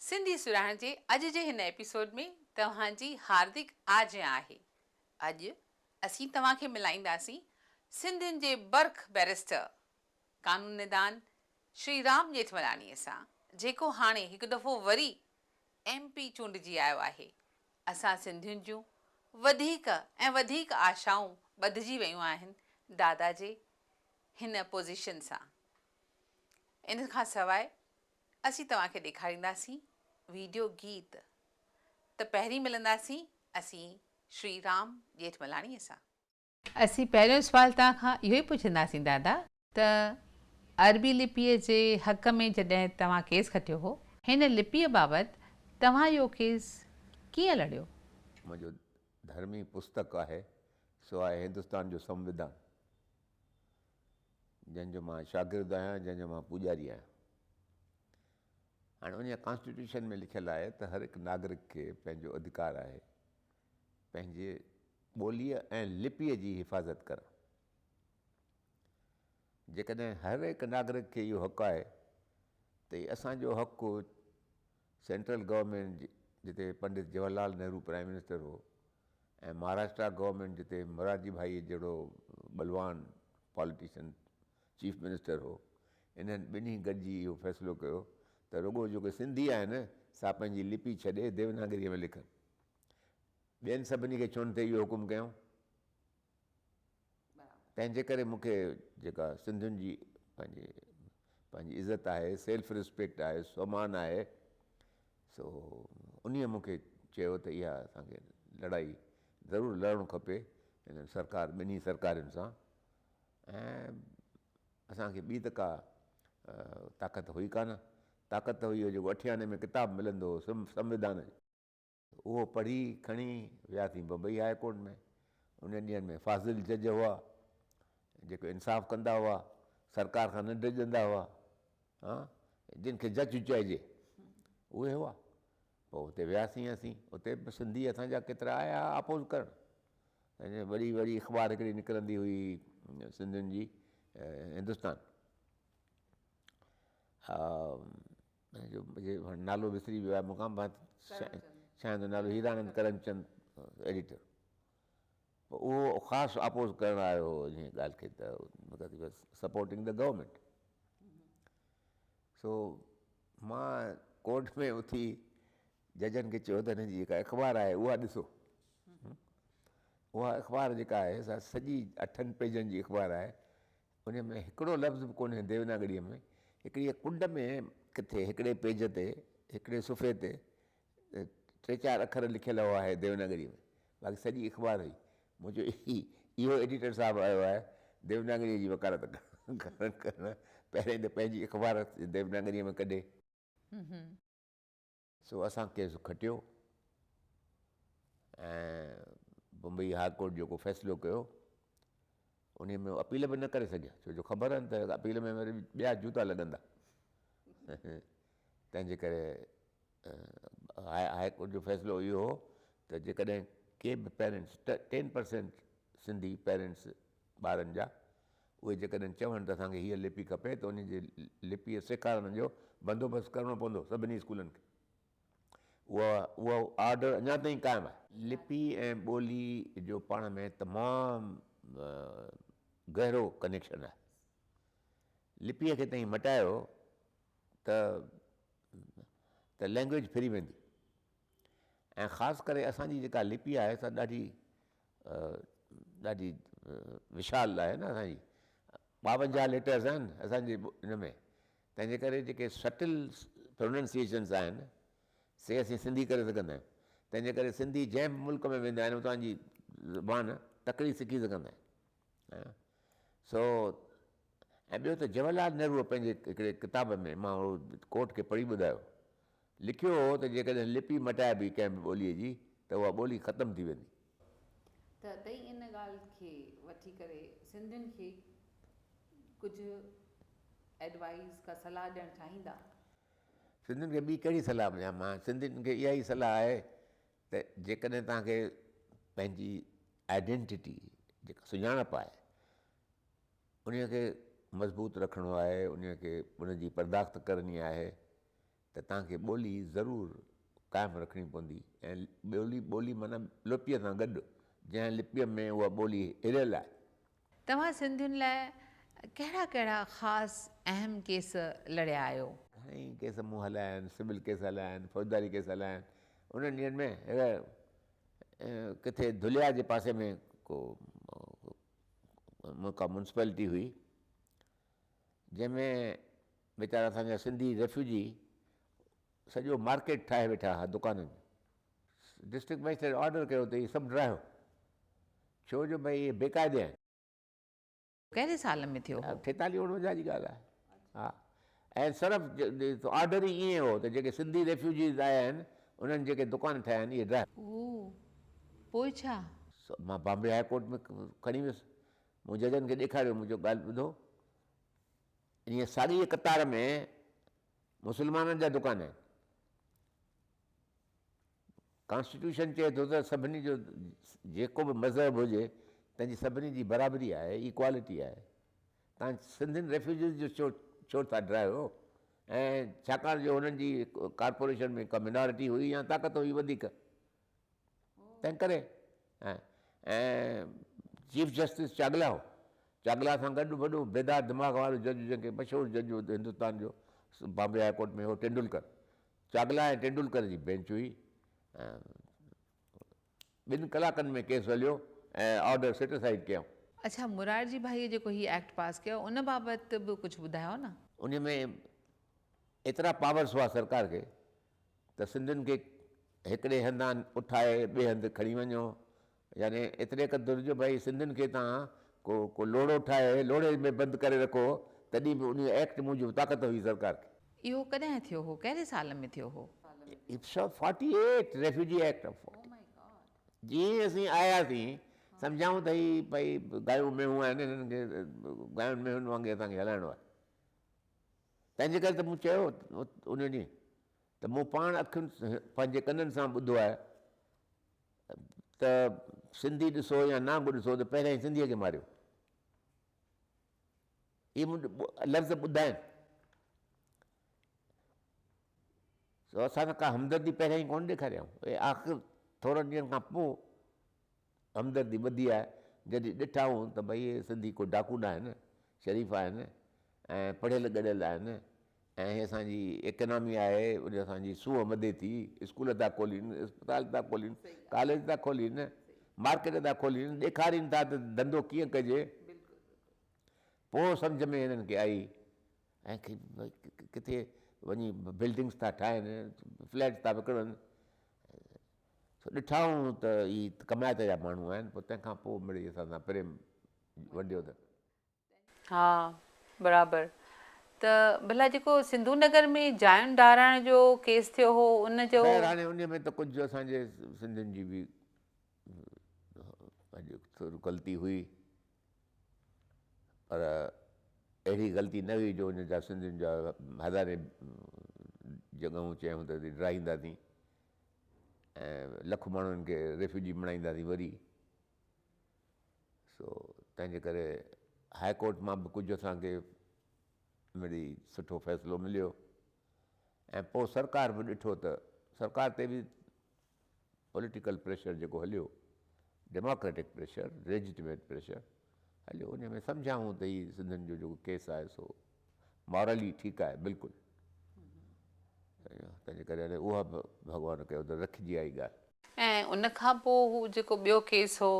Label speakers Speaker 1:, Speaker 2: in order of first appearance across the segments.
Speaker 1: سنڌي سرهاڻ جي اڄ جي هن ايپيسوڊ ۾ توهان جي هاردڪ آجيان آهي. اڄ اسين توهان کي ملائينداسين سنڌين جي برک بئريسٽر، قانوندان شري رام ڄيٺملاڻيء سان، جيڪو هاڻي هڪ دفعو وري ايم پي چونڊجي آيو آهي. اسان سنڌين جون وڌيڪ ۽ وڌيڪ آشائون ٻڌجي ويون آهن دادا جي هن پوزيشن سان. ان کان سواء اسين توهان کي ڏيکارينداسين ويڊيو گيت ته پهرين ملنداسين اسين شري رام ڄيٺملاڻيء سان. اسين پهريون سوال توهان کان اهو ئي پڇنداسين دادا ته عربي لپيء جي حق ۾ جڏهن توهان ڪيس کٽيو هو، هن لپيء بابت توهان اهو ڪيس ڪيئن لڙيو؟
Speaker 2: منهنجو ڌرمي پستڪ آهي سو آهي هندستان جو سنوڌان. جنهن جو مان شاگرد آهيان، جنهن جو مان پوڄاري آهيان. هاڻي انهيء ڪانسٽيٽيوشن ۾ لکيل آهي ته هر هڪ ناگرڪ کي پنهنجو اڌڪار آهي پنهنجي ٻوليء ۽ لپيء جي حفاظت ڪرڻ. جيڪڏهن هر هڪ ناگرڪ کي اهو حق آهي ته هي اسان جو حق سينٽرل گورنمينٽ جتي پنڊت جواهر لال نهرو پرائم منسٽر هو ۽ مهاراشٽرا گورنمينٽ جتي مرارجي ڀائي جهڙو ٻلوان پاليٽيشن چيف منسٽر هو، انهن ٻنهي گڏجي اهو فيصلو ڪيو ته رڳو جيڪي سنڌي آهن سا پنهنجي لپي ڇڏي ديوناگريء ۾ لکن. ٻين سڀني کي ڇو نه ٿي اهو حڪم ڪيائون؟ تنهن جي ڪري مون کي جيڪا سنڌين جي پنهنجي پنهنجي عزت آهي، سيلف رسپيڪٽ آهي، سومان آهي، سو انهيء مون کي چيو ته اها اسان کي لڙائي ضرور لڙڻ کپي هنن سرڪار ٻنهي سرڪارين سان ۽ اسان کي ٻي ته ڪا طاقت هئي ڪانه، طاقت ته هئي اهو جيڪو اٺين آني ۾ ڪتاب ملندو هو سنوڌان جو. اهو پڙهي کڻي وياسين بمبئي هاء ڪورٽ ۾. انهن ڏينهن ۾ فاضل جج هئا، جيڪي انصاف ڪندا هئا، سرڪار کان نه ڊڄندا هئا، ها جن کي جج چئجي اهي هئا. پوء اتي وياسين اسين، اتي به سنڌي اسان جا ڪيترا آيا هئا اپوز ڪرڻ. وڏي وڏي اخبار هڪڙي نڪرندي هئي سنڌين جي هندستان. جو نالو وسري ويو آهي مون کان شايد نالو هيرانند ڪرمچند ايڊيٽر پوء اهو خاص اپوز ڪرڻ آيو هو انهيء ڳالهه کي ته سپورٽنگ the government سو مان ڪورٽ ۾ اٿي ججن کي چيو ته هن جي جيڪا اخبار آهي اها ڏسو اها اخبار جيڪا آهي سا سڄي اٺن پيجن جي اخبار آهي ان ۾ هڪڙو لفظ به ڪونهي ديوناگريء ۾، هڪڙيء ڪنڊ ۾ ڪٿي هڪڙي پيج تي، هڪڙي صفحي تي ٽي چار اکر لکيل هئا آهي ديوناگريء ۾، باقي سڄي اخبار هئي. مون چيو اهو ايڊيٽر صاحب آيو آهي ديوناگريء جي وڪالت ڪرڻ، پهرين ته پنهنجي اخبار ديوناگريء ۾ ڪڍي. سو اسان ڪيس کٽيو ۽ بمبئي هاء ڪورٽ جيڪو فيصلو ڪيو انهي ۾ اپيل به نه ڪري سگهيا ڇو جو خبر هن ته اپيل ۾ وري ٻيا جوتا لڳندا تنهن جي ڪري هاء ڪورٽ جو فيصلو اهو هو ته جيڪڏهن ڪي به پيرنٽس 10% سنڌي پيرنٽس ٻارن جا اهي جيڪڏهن چون ته اسان کي هيء لپي کپي ته انهن جي لپيء سيکارڻ جو بندوبست ڪرڻو پوندو سڀني اسڪولن کي. اهو آرڊر اڃا تائين قائم آهي. لپي ۽ ٻولي جو پاڻ ۾ تمام گهرو ڪنيڪشن آهي. لپيء کي توهين مٽايو ته ته لينگويج ڦري ويندي ۽ خاص ڪري اسان جي جيڪا لپي آهي سا ڏاڍي ڏاڍي وشال آهي نه اسان جي 52 ليٽرز آهن اسان جي ان ۾ تنهن جي ڪري جيڪي سٽل پروننسيئيشنس آهن سي اسين سنڌي ڪري سگهندا آهيون تنهن جي ڪري سنڌي جنهن به ملڪ ۾ ويندا آهن اتان جي زبان تڪڙي سکي سگهندا آهن سو ۽ ٻيو ته جواهر لال نهروء پنهنجي هڪڙي ڪتاب ۾ مان اهو ڪورٽ کي پڙهي ٻڌايو لکيو هو ته جيڪڏهن لپي مٽائبي ڪنهن به ٻوليء جي ته اها ٻولي ختم ٿي ويندي.
Speaker 1: ته تئين ان ڳالهه کي وٺي ڪري سنڌين کي ڪجهه ايڊوائيز ڪا صلاح ڏيڻ چاهيندا؟
Speaker 2: سنڌين کي ٻي ڪهڙي صلاح ڏيان مان سنڌين کي اها ئي صلاح آهي ته جيڪڏهن توهان کي پنهنجي آئيڊينٽيٽي جيڪا سڃاڻپ آهي انهيء کي مضبوط رکڻو آهي انهيء کي ان جي پرداخت ڪرڻي آهي. ته توهان کي ٻولي ضرور قائم رکڻي پوندي ۽ ٻولي ٻولي معنيٰ لپيء سان گڏ جنهن لپيء ۾ اها ٻولي هريل آهي.
Speaker 1: توهان سنڌين لاء ڪهڙا ڪهڙا خاص اهم ڪيس لڙيا آهيو؟
Speaker 2: گهڻيئي ڪيس مون هلايا آهن، سول ڪيس هلايا آهن، فوجداري ڪيس هلايا آهن. انهن ڏينهن ۾ هڪ ڪٿي ڌليا جي پاسي ۾ ڪو ڪا ميونسپالٽي هئي، جنهن ۾ ويچارا اسان جا سنڌي ريفيوجي سڄو مارڪيٽ ٺاهي ويٺا ها دڪانن جو. ڊسٽرڪٽ مئجسٽريٽ آرڊر ڪيو ته اهي سڀ ڊراهيو، ڇو جو ڀئي اهي بيقاعدي آهن.
Speaker 1: ڪهڙي سال ۾ ٿيو هو؟
Speaker 2: ٽيتاليهه اڻونجاهه جي ڳالهه آهي. ها ۽ صرف آرڊر ئي ائين هو ته جيڪي سنڌي ريفيوجيز آيا آهن انهن جيڪي دڪان ٺاهيا آهن اهي ڊراهيو.
Speaker 1: اوه پوء ڇا؟
Speaker 2: مان بامبي هاء ڪورٽ ۾ کڻي ويس. مون ججن کي ڏيکاريو، مون چيو ڳالهه ٻڌو، انهيء ساڳيء قطار ۾ مسلمانن جا دڪان آهن. ڪانسٽيٽيوشن چئي ٿو ته سڀني جو جيڪو به مذهب هجي تنهن جي سڀني جي برابري آهي، ايڪوالٽي آهي. توهان سنڌين ريفيوجيز جو ڇو ڇو ٿا ڊرايو ۽ ڇاڪاڻ جو هنن جي ڪارپوريشن ۾ ڪا مينارٽي هئي يا طاقت هئي وڌيڪ. تنهن ڪري ۽ چيف جسٽس چاگلا هو. چاگلا سان گڏ وڏو بيدار دماغ وارو جج جنهن کي مشهور جج هو هندستان جو بامبي هاء ڪورٽ ۾ هو ٽينڊولڪر. چاگلا ۽ ٽينڊولڪر جي بينچ هئي ۽ ٻن ڪلاڪن ۾ ڪيس هليو ۽ آرڊر سيٽ اسائيڊ ڪيائون.
Speaker 1: اڇا مرارجي ڀائيء جيڪو هي ايڪٽ پاس ڪيو ان بابت به ڪجهه ٻڌايو نه.
Speaker 2: ان ۾ ايترا پاورس هئا سرڪار کي ته سنڌين کي هڪڙي هنڌان اٺائي ٻئي هنڌ کڻي وڃو يعني ايتري قدر جو ڀئي سنڌين کي توهان ڪو ڪو لوڙهو ٺاهي لوڙهي ۾ بند ڪري رکو تڏهن به انهي ايڪٽ موجب طاقت هئي سرڪار کي.
Speaker 1: اهو ڪڏهن ٿيو هو؟ ڪهڙي سال ۾ ٿيو هو؟
Speaker 2: It's 48 refugee act of 48 جيئن ئي اسين آياسين سمجهيائون ته هي ڀئي گايون مينهون آهن هنن کي گاين مينهن وانگي اسان کي هلائڻو آهي. تنهن جي ڪري ته مون چيو ان ڏينهن ته مون پاڻ اکين پنهنجي ڪنن سان ٻڌو آهي ته سنڌي ڏسو يا نانگ ڏسو ته پهريائين سنڌيء کي ماريو. اهي مون لفظ ٻڌا آهن. سو اسان سان ڪا همدردي پهريائين ڪونه ڏيکاريائون. اهي آخر ٿورن ڏينهن کان پوء همدردي ٻڌي آهي، جڏهن ڏٺائون ته ڀئي اهي سنڌي ڪو ڊاڪو نه آهن، شريف آهن ۽ پڙهيل ڳڙهيل آهن ۽ هي اسان جي ايڪانامي آهي، ان اسان جي سونهن وڌي ٿي، اسڪول ٿا کولين، اسپتال ٿا کولين، ڪاليج ٿا کولين، مارڪيٽ ٿا کولين، ڏيکارين ٿا ته ڌنڌو ڪيئن ڪجي، پوء سمجهه ۾ هنن کي آئي ۽ ڪٿي وڃي بلڊنگس ٿا ٺاهن، فليٽ ٿا وڪڻن. سو ڏٺائون ته هي ڪمائت جا ماڻهو آهن، پوء تنهن کان پوء مڙئي اسان سان پريم ونڊيو اٿن.
Speaker 1: ها برابر ته ڀلا جيڪو سنڌو نگر ۾ جاين ڊاهرائڻ جو ڪيس ٿيو هو ان جو.
Speaker 2: خير هاڻي انهي ۾ ته ڪجهه اسان جي سنڌين جي به پنهنجي ٿوري غلطي هئي پر اهڙي غلطي نه هئي جو ان جا سنڌين جا هزارين جڳهون چيائون ته ڊاهينداسين. ۽ لک ماڻهن کي ريفيوجي بڻائينداسين وري سو تنهن جي ڪري هاء ڪورٽ مان به ڪجهه اسان کي مڙئي سٺو فيصلو مليو ۽ پوء سرڪار به ڏٺو ته سرڪار تي به پوليٽيڪل پريشر جيڪو هليو ڊيموڪريٽڪ پريشر ليجٽميٽ پريشر هليو ان ۾ سمجهيائون ته هي سنڌين جو جيڪو ڪيس آهي سو مارلي ٺيڪ آهي بلڪل تنهنجي ڪري هاڻي اها به ڀڳوان ڪيو ته رکجي آئي ڳالهه.
Speaker 1: ۽ ان کان پوء هو جيڪو ٻيو ڪيس هو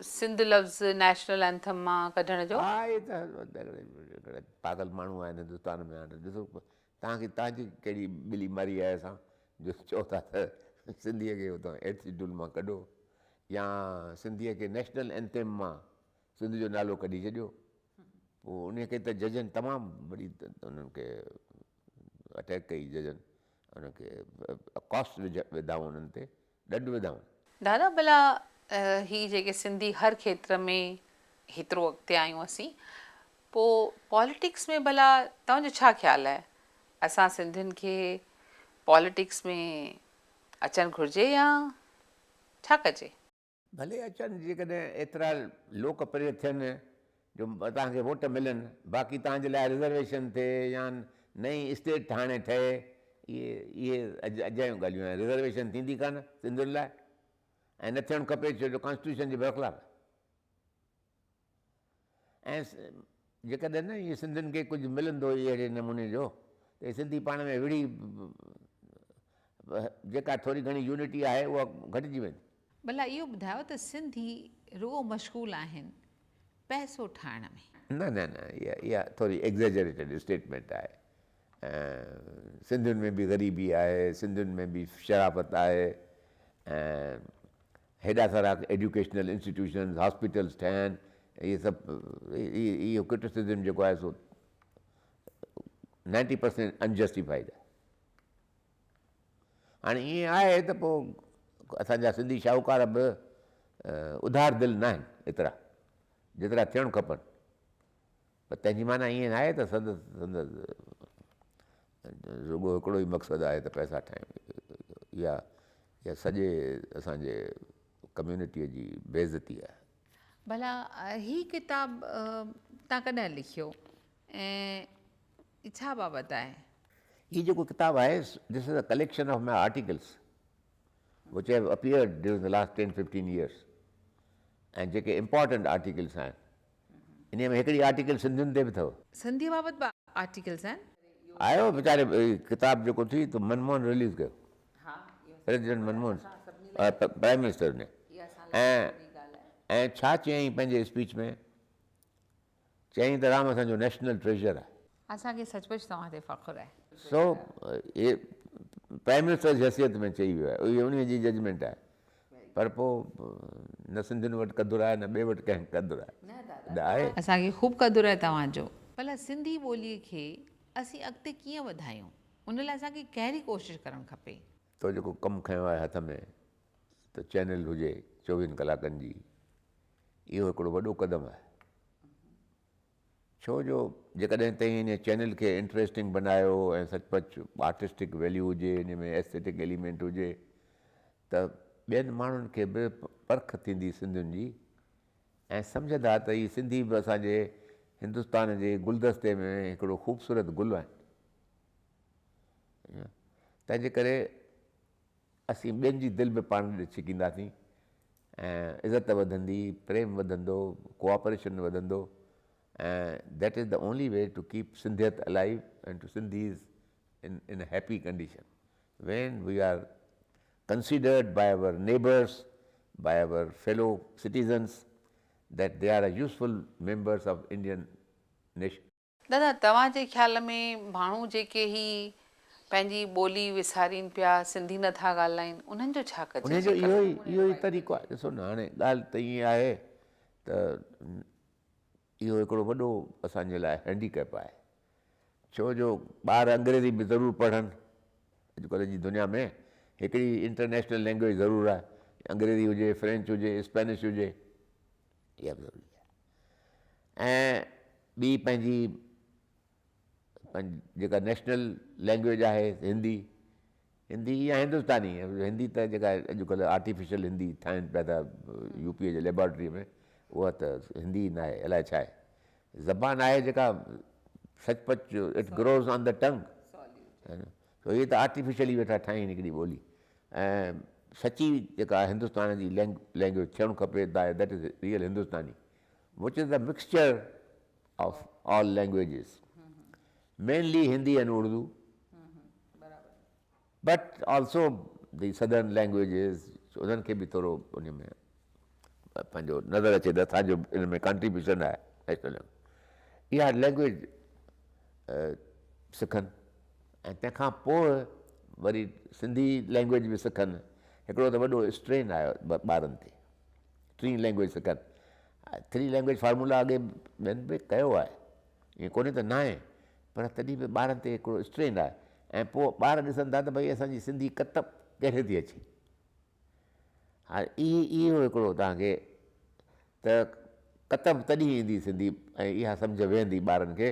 Speaker 1: سنڌ لفظ نيشنل اينٿم مان ڪڍڻ جو.
Speaker 2: ها اهي ته هڪڙا پاڳل ماڻهو آهن هندستان ۾ هاڻي ڏسو توهان کي توهان جي ڪهڙي ٻلي ماري آهي اسان جو چئو ٿا ته سنڌيء کي اتان ايٽ شيڊول مان ڪڍو يا سنڌيء کي نيشنل اينٿم مان سنڌ جو نالو ڪڍي ڇڏيو. پوء انهيء کي ته ججن تمام وڏي انهن کي اٽيڪ ڪئي ججن انهن کي ڪاسٽ وڌائون انهن تي ڏنڊ وڌائون.
Speaker 1: دادا ڀلا هي جيڪي سنڌي هر کيتر ۾ هيترو اڳتي آهيون اسين پوء پاليٽڪس ۾ ڀلا توهان جو ڇا خيال آهي اسان سنڌين کي پاليٽڪس ۾ اچڻ گهرجي يا ڇا ڪجي؟
Speaker 2: ڀلي اچن جيڪڏهن ايترا لوڪ پريا ٿين جو توهان کي ووٽ ملن باقي توهان جي لاء رزرويشن ٿئي يا نئين اسٽيٽ هاڻي ٺهي اهي اهي اجايون ڳالهيون آهن. رزرويشن ٿيندي ڪانه سنڌين لاء ۽ نه ٿيڻ کپي ڇو جو ڪانسٽيٽيوشن جي برخلاف آهي. ۽ جيڪڏهن نه ائين سنڌين کي ڪجهه ملندو ئي اهڙي نموني جو ته اهي سنڌي پاڻ ۾ وڙهي جيڪا ٿوري گهڻي يونٽي آهي اها گهٽجي ويندي.
Speaker 1: ڀلا اهو ٻڌايو ته سنڌي رڳو مشغول آهن پئسو ٺاهڻ ۾.
Speaker 2: نه نه نه اها ٿوري ايگزيجريٽيڊ اسٽيٽمينٽ آهي. سنڌين ۾ به غريبي آهي، سنڌين ۾ به شرافت آهي ۽ هيڏا سارا ايڊيوڪيشنل انسٽيٽيوشنز، هاسپيٽلز ٺهيا آهن، اهي سڀ اهو ڪرٽيسزم جيڪو آهي سو نائنٽي پرسينٽ انجسٽيفائيڊ آهي. هاڻي ائين آهي ته پوء اسان جا سنڌي شاهوڪار به اڌار دل ناهن ايترا جيترا ٿيڻ کپن. پر تنهن جي معنيٰ ائين ناهي ته سندس سندس رڳو هڪڙو ئي مقصد آهي ته پئسا ٺاهيون. اها اها سڄي اسان جي ڪميونٽيء جي بي عزتي آهي.
Speaker 1: ڀلا هي ڪتاب توهان ڪڏهن لکيو ۽ ڇا بابت آهي؟
Speaker 2: هي جيڪو ڪتاب آهي This is a collection of my articles which have appeared during the last 10 15 years ۽ جيڪي امپارٽنٽ آرٽيڪلس آهن انهيء ۾ هڪڙي آرٽيڪل سنڌين تي به اٿو.
Speaker 1: سنڌيء بابت به آرٽيڪلس آهن.
Speaker 2: آيو ويچاري ڪتاب جيڪو ٿي ته منموهن رليز ڪيو. پريزيڊنٽ منموهن پرائم منسٽر ني ۽ ۽ ڇا چيائين پنهنجي اسپيچ ۾ چيائين ته رام اسان جو نيشنل ٽريجر آهي.
Speaker 1: اسان کي سچ پچ توهان تي فخر آهي.
Speaker 2: سو هي پرائم منسٽر جي حيثيت ۾ چئي ويو آهي اهي انهي جي ججمينٽ آهي پر پوء نه سنڌين وٽ قدر آهي نه ٻئي وٽ ڪنهن قدر آهي نه آهي.
Speaker 1: اسان کي خوب قدر آهي توهان جو. ڀلا سنڌي ٻولي کي اسين اڳتي ڪيئن وڌايون ان لاء اسان کي ڪهڙي ڪوشش ڪرڻ کپي.
Speaker 2: تو جيڪو ڪم کنيو آهي هٿ ۾ ته چينل هجي چوويهن ڪلاڪن جي اهو هڪڙو وڏو قدم آهي. ڇو جو جيڪڏهن توهين انهيء چينل کي انٽريسٽنگ بنايو ۽ سچ پچ آرٽسٽڪ ويليو هجي، ان ۾ ايسٿيٽڪ ايليمينٽ هجي ته ٻين ماڻهن کي به پرک ٿيندي سنڌين جي ۽ سمجهندا ته هي سنڌي به اسان جي هندستان جي گلدستي ۾ هڪڙو خوبصورت گل آهن. تنهن جي ڪري اسين ٻين جي دل به پاڻ ڏي ڇڪينداسين ۽ عزت وڌندي، پريم وڌندو، ڪوآپريشن وڌندو ۽ that is the only way to keep Sindhiyat alive and to Sindhis in in happy condition when we are considered by our neighbours by our fellow citizens that they are a useful members of Indian nation.
Speaker 1: دادا توهان جي خيال ۾ ماڻهو جيڪي هي پنهنجي ٻولي وسارين پيا سنڌي نه ٿا ڳالهائين انهن جو ڇا ڪجي
Speaker 2: انهن جو اهو ئي اهو ئي طريقو آهي ڏسو نه هاڻي ڳالهه ته ائين آهي ته اهو هڪڙو وڏو اسان جي لاء هينڊيڪيپ آهي ڇو جو ٻار انگريزي به ضرور پڙهن اڄڪلهه جي دنيا ۾ هڪڙي انٽرنيشنل لينگويج ضرور آهي انگريزي هجي فرينچ هجي اسپينش هجي اها به ضروري آهي ۽ ٻي پنهنجي جيڪا نيشنل لينگويج آهي هندي هندي يا هندستاني هندي ته جيڪا اڄڪلهه آرٽيفيشل هندي ٺاهين پيا ٿا يو پي جي ليبارٽري ۾ اها ته هندي نه آهي الائي ڇا آهي زبان آهي جيڪا سچ پچ it grows on the tongue سو هي ته آرٽيفيشلي ويٺا ٺاهين هڪڙي ٻولي ۽ سچي جيڪا هندستان جي لينگويج ٿيڻ کپي that is real Hindustani which is the mixture of all languages mainly Hindi and Urdu but also the southern languages انهن کي به ٿورو ان ۾ پنهنجو نظر اچي ته اسان جو ان ۾ ڪانٽريبيوشن آهي نيشنل اها لينگويج سکن ۽ تنهن کان پوء وري سنڌي لينگويج به سکن هڪڙو ته وڏو اسٽرين آهي ٻارن تي ٽين لينگويج سکن ٿري لينگويج فارمولا اڳي ٻين به ڪيو آهي ائين ڪونهي ته ناهي پر تڏهن به ٻارن تي هڪڙو اسٽرين آهي ۽ پوء ٻار ڏسن ٿا ته ڀئي اسان جي سنڌي ڪتب ڪهڙي ٿي اچي هاڻي اهو هڪڙو توهان کي ته ڪتب تڏهن ايندي سنڌي ۽ اها سمجهه ويهندي ٻارن کي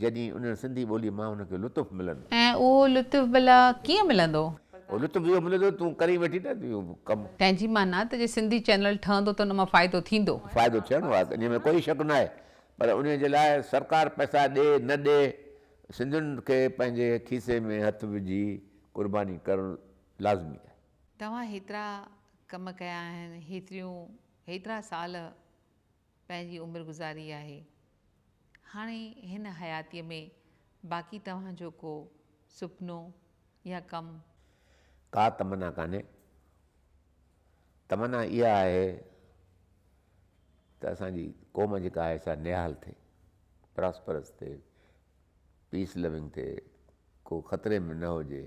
Speaker 2: جڏهن انهن سنڌي ٻولي مان انهن کي لطف ملندو.
Speaker 1: ۽ اهو لطف ڀلا ڪيئن ملندو؟
Speaker 2: اهو لطف اهو ملندو تون ڪرين ويٺي نه اهو ڪم.
Speaker 1: تنهن جي معنيٰ ته جي سنڌي چينل ٺهندو ته ان مان فائدو ٿيندو.
Speaker 2: فائدو ٿيڻو آهي انهي ۾ ڪوئي شڪ ناهي پر انهي جي لاء سرڪار پئسا ڏي نه ڏي سنڌين کي پنهنجي کيسي ۾ هٿ وجهي قرباني ڪرڻ لازمي آهي.
Speaker 1: توهان هيترا ڪم ڪيا آهن، هيتريون هيترا سال پنهنجي عمر گذاري آهي، هاڻي هن حياتيء ۾ باقي توهان جو ڪو سپنو يا ڪم؟
Speaker 2: ڪا تمنا ڪانهي. تمنا اها آهي ته اسان جي قوم جيڪا آهي سا نهال ٿئي، پراسپرس ٿئي، پيس لونگ ٿئي، ڪو خطري ۾ نه هجي،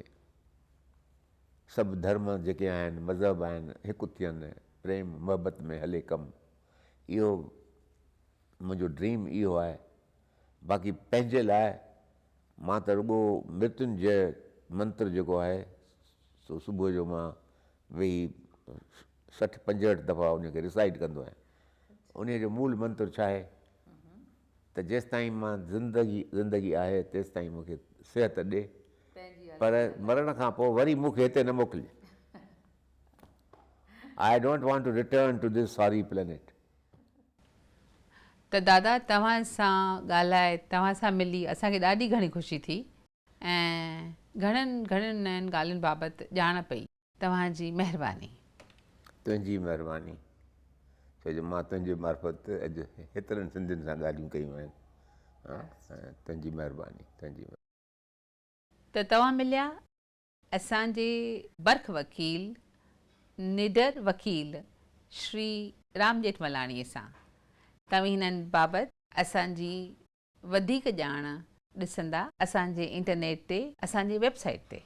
Speaker 2: سڀ ڌرم جيڪي آهن، مذهب آهن، هڪ ٿين، پريم محبت ۾ هلي ڪم. اهو منهنجو ڊريم اهو آهي. باقي پنهنجي لاء مان ته رڳو مرتيونجئه منتر جيڪو آهي سو صبح جو مان ويهي 60 65 دفعا ان کي ريسائيٽ ڪندو آهيان. انهيء جو مول منتر ڇا آهي ته جيستائين مان زندگي زندگي آهي تيستائين مون کي صحت ڏي پر مرڻ کان پوء وري مون کي هتي نه موڪلج. I don't want to return to this sorry planet.
Speaker 1: ته دادا توهان سان ڳالهائي توهان سان ملي اسان کي ڏاڍي گهڻي خوشي ٿي ۽ گهڻن گهڻين نين ڳالهين بابت ڄاڻ پئي توهان جي مهرباني.
Speaker 2: تنهنجي مهرباني ڇو جو مان تنهنجي معرفت اڄ هيترن سنڌين سان ڳالهيون ڪيون آهن تنهنجي مهرباني تنهنجي.
Speaker 1: ته توهان مليا اسان جي برک وڪيل، نڊر وڪيل شري رام ڄيٺملاڻيء سان. توهين هنن بابت اسان جي وڌيڪ ڄاڻ ڏسندا اسان جي انٽرنيٽ تي اسان جي ويب سائيٽ تي.